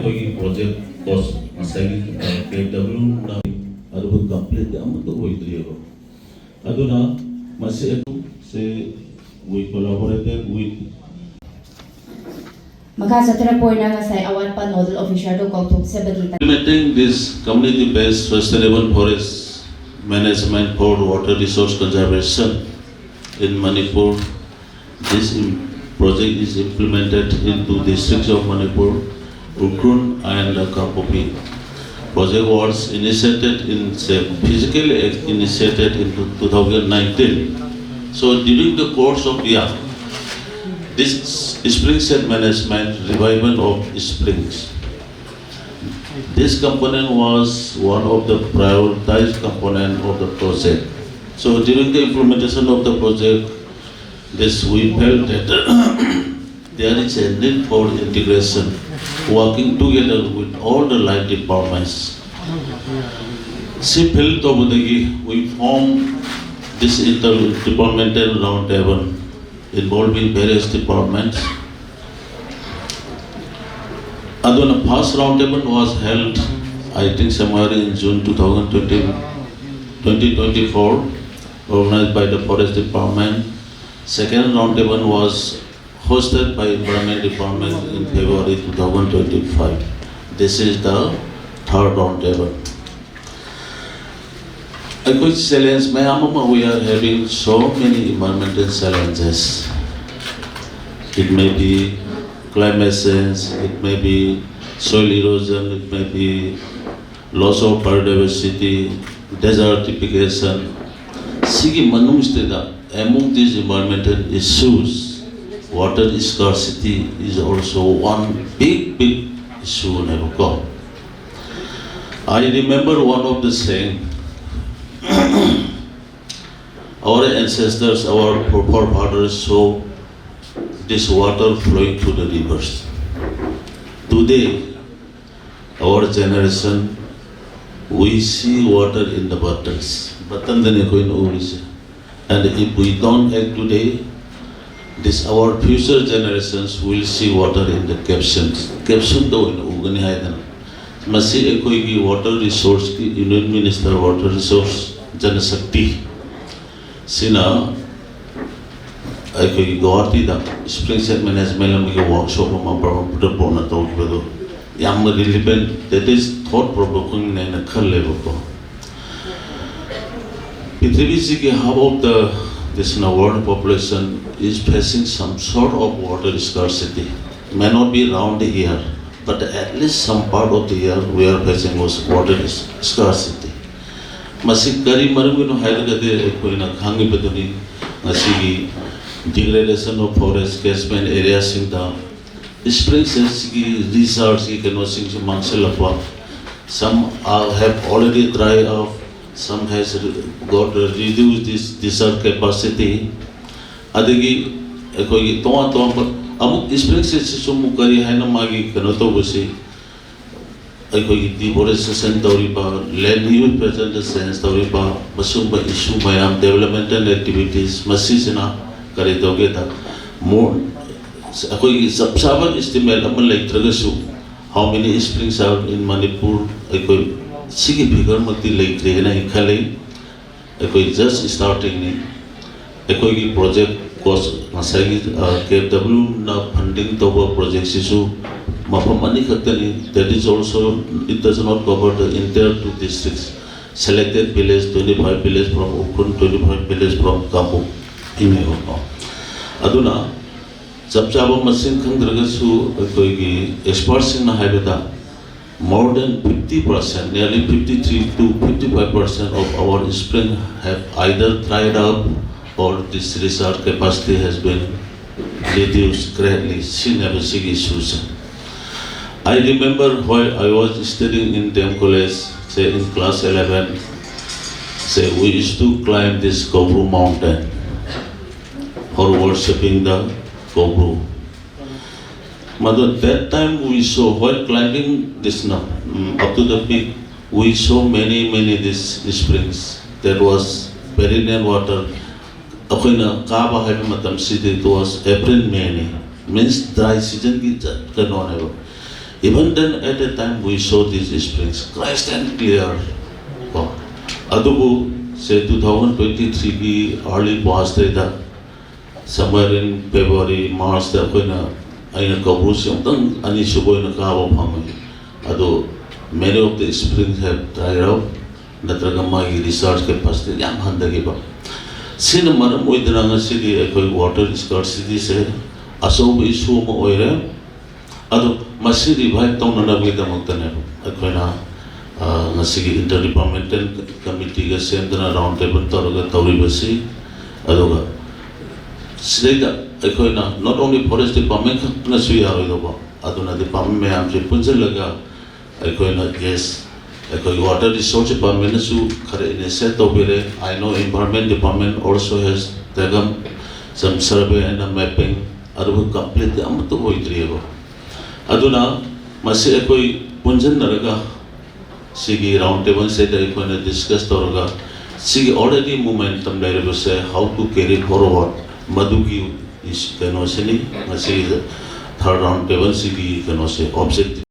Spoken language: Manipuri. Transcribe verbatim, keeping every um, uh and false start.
ꯑꯩꯈꯣꯏꯒꯤ ꯄ꯭ꯔꯣꯖꯦꯛ ꯀꯣꯁ ꯉꯁꯥꯏꯒꯤ ꯀꯦ ꯗꯕ꯭ꯂꯤꯎꯅ ꯑꯗꯨꯕꯨ ꯀꯝꯄ꯭ꯂꯤꯠꯇꯤ ꯑꯃꯠꯇ ꯑꯣꯏꯗ꯭ꯔꯤꯑꯕ꯫ ꯑꯗꯨꯅ ꯃꯁꯤ ꯑꯗꯨꯝ ꯁꯦ we collaborated with ꯃꯈꯥ ꯆꯠꯊꯔꯛꯄ ꯑꯣꯏꯅ ꯉꯁꯥꯏ ꯑꯋꯥꯠꯄ nodal ꯑꯣꯐꯤꯁꯔꯗꯨ ꯀꯥꯎꯊꯣꯛꯆꯕꯒꯤ implementing this community-based sustainable forest management for water resource conservation in Manipur. This im- project is implemented in two districts of Manipur, Ukhrul and Kangpokpi. Project was initiated in, say, physically initiated in two thousand nineteen. So during the course of year, this spring shed management, revival of springs, this component was one of the prioritized component of the project. So during the implementation of the project, this we felt that there is a need for integration, working together with all the line departments. ꯁꯤ ꯐꯤꯜ ꯇꯧꯕꯗꯒꯤ we form this interdepartmental round table involving various departments. ꯑꯗꯨꯅ first round table was held, I think, somewhere in June two thousand twenty, twenty twenty-four, organized by the Forest Department. Second round table was hosted by Environment Department in February two thousand twenty-five. This is the third round table. ꯑꯩꯈꯣꯏ ꯆꯦꯂꯦꯟꯖ ꯃꯌꯥꯝ ꯑꯃ, we are having so many environmental challenges. It may be climate change, it may be soil erosion, it may be loss of biodiversity, desertification. ꯁꯤꯒꯤ ꯃꯅꯨꯡꯁꯤꯗ, among these environmental issues, water scarcity is also one big, big issue ꯅꯦꯕꯀꯣ. I remember one of the saying, our ancestors, our forefathers saw this water flowing through the rivers. Today, our generation, we see water in the bottles. ꯕꯇꯟꯗꯅꯤ ꯑꯩꯈꯣꯏꯅ ꯎꯔꯤꯁꯦ. And if we don't act today, this our future generations will see water in the capsules. ꯀꯦꯞꯁꯨꯜꯗ ꯑꯣꯏꯅ ꯎꯒꯅꯤ꯫ ꯅꯤ ꯍꯥꯏꯗꯅ꯫ ꯃꯁꯤ ꯑꯩꯈꯣꯏꯒꯤ water resource ꯀꯤ Union Minister water resource, ꯖꯅ ꯁꯛꯇꯤ ꯁꯤꯅ ꯑꯩꯈꯣꯏꯒꯤ ꯒꯧꯍꯥꯇꯤꯗ spring shed management ꯂꯝꯕꯤꯒꯤ workshop ꯑꯃ ꯕ꯭ꯔꯍꯃꯄꯨꯇ꯭ꯔ board ꯅ ꯇꯧꯈꯤꯕꯗꯨ ꯌꯥꯝꯅ relevant, that is thought provoking ꯅꯦꯅ ꯈꯜꯂꯦꯕꯀꯣ꯫ ꯄ꯭ꯔꯤꯊꯤꯕꯤꯁꯤꯒꯤ half of the this world population is facing some sort of water scarcity. May not be round the year, but at least some part of the year we are facing was water scarcity. ꯃꯁꯤ ꯀꯔꯤ ꯃꯔꯝꯒꯤꯅꯣ ꯍꯥꯏꯔꯒꯗꯤ ꯑꯩꯈꯣꯏꯅ ꯈꯪꯉꯤꯕꯗꯨꯅꯤ, ꯉꯁꯤꯒꯤ degradation of forest catchment area ꯁꯤꯡꯗ spring shed ꯁꯤꯒꯤ recharge ꯀꯤ ꯀꯩꯅꯣꯁꯤꯡꯁꯨ ꯃꯥꯡꯁꯤꯜꯂꯛꯄ, some are have already dry up, some has got reduced this discharge capacity. ꯑꯗꯒꯤ ꯑꯩꯈꯣꯏꯒꯤ ꯇꯣꯉꯥꯟ ꯇꯣꯉꯥꯟꯕ ꯑꯃꯨꯛ spring shed ꯁꯤꯁꯨ ꯑꯃꯨꯛ ꯀꯔꯤ ꯍꯥꯏꯅ ꯃꯥꯒꯤ ꯀꯩꯅꯣ ꯇꯧꯕꯁꯤ, ꯑꯩꯈꯣꯏꯒꯤ deforestation ꯇꯧꯔꯤꯕ, land use pattern ꯗ change ꯇꯧꯔꯤꯕ, ꯃꯁꯤꯒꯨꯝꯕ issue ꯃꯌꯥꯝ, developmental activities ꯃꯁꯤꯁꯤꯅ ꯀꯔꯤ ꯇꯧꯒꯦꯗ, more ꯑꯩꯈꯣꯏꯒꯤ ꯆꯞ ꯆꯥꯕ estimate ꯑꯃ ꯂꯩꯇ꯭ꯔꯒꯁꯨ, how many springs are in Manipur, ꯑꯩꯈꯣꯏ ꯁꯤꯒꯤ figure ꯃꯛꯇꯤ ꯂꯩꯇ꯭ꯔꯦꯅ ꯑꯩ ꯈꯜꯂꯤ꯫ ꯑꯩꯈꯣꯏ just starting ꯅꯤ꯫ ꯑꯩꯈꯣꯏꯒꯤ project cost, ꯉꯁꯥꯏꯒꯤ ꯀꯦ ꯑꯦꯐ ꯗꯕ꯭ꯂꯤꯎ ꯅ funding ꯇꯧꯕ project ꯁꯤꯁꯨ ꯃꯐꯝ ꯑꯅꯤꯈꯛꯇꯅꯤ, that is also it does not cover the entire two districts, selected village, twenty five village from Ukhrul, twenty five village from ꯀꯥꯡꯄꯣꯛꯄꯤꯅꯦꯕꯀꯣ꯫ ꯑꯗꯨꯅ ꯆꯞ ꯆꯥꯕ ꯃꯁꯤꯡ ꯈꯪꯗ꯭ꯔꯒꯁꯨ ꯑꯩꯈꯣꯏꯒꯤ expert ꯁꯤꯡꯅ ꯍꯥꯏꯕꯗ more than fifty percent, nearly fifty three to fifty five percent of our spring have either dried up or this recharge capacity has been reduced greatly ꯁꯤꯅꯦꯕ ꯁꯤꯒꯤ issue say. I remember while I was studying in D M College, say in class eleven, say we used to climb this Koubru mountain for worshipping the Koubru. Mother, that time we saw, while climbing this, no, mm, up to the peak, we saw many, many these springs. There was perennial water. ꯑꯩꯈꯣꯏꯅ ꯀꯥꯕ ꯍꯥꯏꯕ ꯃꯇꯝꯁꯤꯗꯤ it was April, May ꯅꯤ, means dry season ꯒꯤ ꯀꯩꯅꯣꯅꯦꯕ꯫ Even then, at that time, we saw these springs crystal clear. ꯀꯣ, ꯑꯗꯨꯕꯨ ꯁꯦ ꯇꯨ ꯊꯥꯎꯖꯟ ꯇ꯭ꯋꯦꯟꯇꯤ ꯊ꯭ꯔꯤꯒꯤ early ꯄꯥꯁꯇꯩꯗ somewhere in February, March ꯇ ꯑꯩꯈꯣꯏꯅ, ꯑꯩꯅ ꯀꯧꯕ꯭ꯔꯨꯁꯤ ꯑꯃꯨꯛꯇꯪ ꯑꯅꯤꯁꯨꯕ ꯑꯣꯏꯅ ꯀꯥꯕ ꯐꯪꯉꯤ꯫ ꯑꯗꯣ many of the springs have dried up, ꯅꯠꯇ꯭ꯔꯒ ꯃꯥꯒꯤ ꯔꯤꯆꯥꯔꯖ ꯀꯦꯄꯥꯁꯤꯇꯤ ꯌꯥꯝ ꯍꯟꯊꯈꯤꯕ꯫ ꯁꯤꯅ ꯃꯔꯝ ꯑꯣꯏꯗꯅ ꯉꯁꯤꯗꯤ ꯑꯩꯈꯣꯏ ꯋꯥꯇꯔ ꯁ꯭ꯀꯥꯔꯁꯤꯇꯤꯁꯦ ꯑꯆꯧꯕ ꯏꯁꯨ ꯑꯃ ꯑꯣꯏꯔꯦ꯫ ꯑꯗꯣ ꯃꯁꯤ ꯔꯤꯚꯥꯏꯚ ꯇꯧꯅꯅꯕꯒꯤꯗꯃꯛꯇꯅꯦꯕ ꯑꯩꯈꯣꯏꯅ, ꯑ, ꯉꯁꯤꯒꯤ ꯏꯟꯇꯔ ꯗꯤꯄꯥꯔꯠꯃꯦꯟꯇꯦꯜ ꯀꯃꯤꯇꯤꯒ ꯁꯦꯝꯗꯅ ꯔꯥꯎꯟ ꯇꯦꯕꯜ ꯇꯧꯔꯒ ꯇꯧꯔꯤꯕꯁꯤ꯫ ꯑꯗꯨꯒ ꯁꯤꯗꯩꯗ ꯑꯩꯈꯣꯏꯅ not only forest department ꯈꯛꯇꯅꯁꯨ ꯌꯥꯔꯣꯏꯗꯧꯕ, ꯑꯗꯨꯅ ꯗꯤꯄꯥꯔꯠꯃꯦꯟ ꯃꯌꯥꯝꯁꯦ ꯄꯨꯟꯁꯤꯜꯂꯒ ꯑꯩꯈꯣꯏꯅ, yes, ꯑꯩꯈꯣꯏꯒꯤ ꯋꯥꯇꯔ ꯔꯤꯁꯣꯔꯁ ꯗꯤꯄꯥꯔꯠꯃꯦꯟꯅꯁꯨ ꯈꯔ ꯏꯅꯤꯁꯤꯌꯦꯠ ꯇꯧꯕꯤꯔꯦ꯫ I know environment department also has taken some survey and mapping, ꯑꯗꯨꯕꯨ ꯀꯝꯄ꯭ꯂꯤꯠꯇꯤ ꯑꯃꯠꯇ ꯑꯣꯏꯗ꯭ꯔꯤꯑꯕ꯫ ꯑꯗꯨꯅ ꯃꯁꯤ ꯑꯩꯈꯣꯏ ꯄꯨꯟꯁꯤꯟꯅꯔꯒ ꯁꯤꯒꯤ ꯔꯥꯎꯟ ꯇꯦꯕꯜꯁꯤꯗ ꯑꯩꯈꯣꯏꯅ ꯗꯤꯁꯀꯁ ꯇꯧꯔꯒ ꯁꯤꯒꯤ already momentum ꯂꯩꯔꯤꯕꯁꯦ how to carry forward, ꯃꯗꯨꯒꯤ ꯏꯁ-, ꯀꯩꯅꯣꯁꯤꯅꯤ ꯉꯁꯤꯒꯤ ꯊꯥꯔꯠ ꯔꯥꯎꯟ ꯇꯦꯕꯜꯁꯤꯒꯤ ꯀꯩꯅꯣꯁꯦ, ꯑꯣꯕꯖꯦꯛꯇꯤꯚ꯫